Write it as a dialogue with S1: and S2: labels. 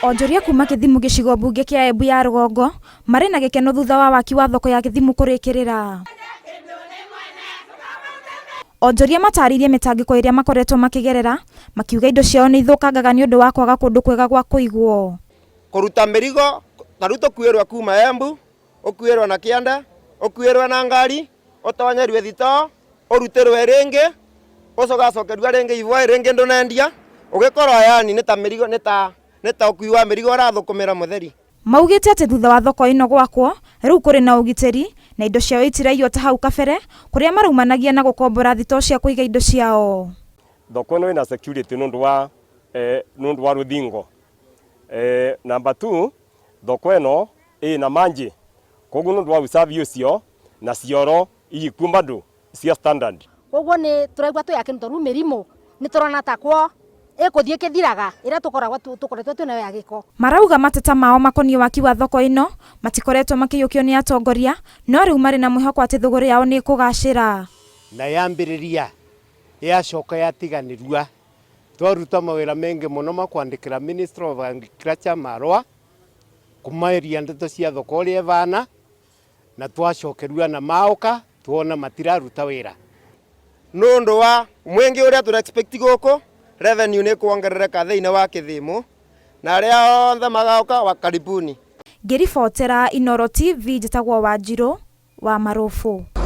S1: Onjoria kuma Kĩthimu gĩcigo mbunge kĩa Embu ya rũgongo marĩ na gĩkeno thutha wa waki wa thoko ya Kĩthimu kũrĩkĩrĩra. Onjoria matarĩirie mĩtangĩko ĩrĩa makoretwo makĩgerera makiuga indo ciao nĩ ithũkangaga nĩ ũndũ wa kwaga kũndũ kwega gwa kũigwo.
S2: Kũruta mĩrigo ta rĩu tũkuĩrwo kuma Embu, ũkuĩrwo na kĩanda, ũkuĩrwo na ngari, ũtonyerio thitoo, ũrutĩrwo rĩngĩ, ũcogacokerua rĩngĩ iboĩ rĩngĩ ndũnendia, ũgĩkorwo yani nĩ ta mĩrigo nĩ ta nĩ ta ũkui wa mĩrigo ũrathũkũmĩra mũtheri.
S1: Maugĩte atĩ thutha wa thoko ĩno gwakwo, rĩu kũrĩ na ũgitĩri na indo ciao itiraiywo ta hau kabere kũrĩa maraumanagia na gũkombora thitoo cia kũiga indo ciao.
S3: Thoko ĩno ĩna security nũndũ wa nũndũ wa rũthingo. Number two, thoko ĩno ĩna manji koguo nũndũ wa usafi ũcio na cioro ikuo bado cia standard.
S4: Koguo nĩ tũraigua twĩ akenu tondũ rĩu mĩrimũ nĩ tũrona ta kwo ĩkũthiĩ ĩkĩthiraga ĩrĩa tũkoragwo tũkoretwo twĩ nayo ya gĩko.
S1: Marauga mateta mao makoniĩ waki wa thoko ĩno matikoretwo makĩiyũkio nĩ atongoria no rĩu marĩ na mwĩhoko atĩ thũgũrĩ yao nĩ ĩkũgacĩra.
S5: Na yambĩrĩria yacoka yatiganĩrua. Twaruta mawĩra mengĩ mũno ma kwandĩkĩra Ministry of Agriculture marũa kũmeria ndeto cia thoko ũrĩa ĩbana na twacokerua na maũka tuona matiraruta wĩra.
S2: Nũndũ wa mwĩngĩ ũrĩa tũra expect gũkũ, revenue nĩ kuongerereka thĩinĩ wa Kĩthimu na arĩa othe magoka wa karibuni.
S1: Ngĩribotera Inooro TV njĩtagwo Wanjirũ wa Marũbũ.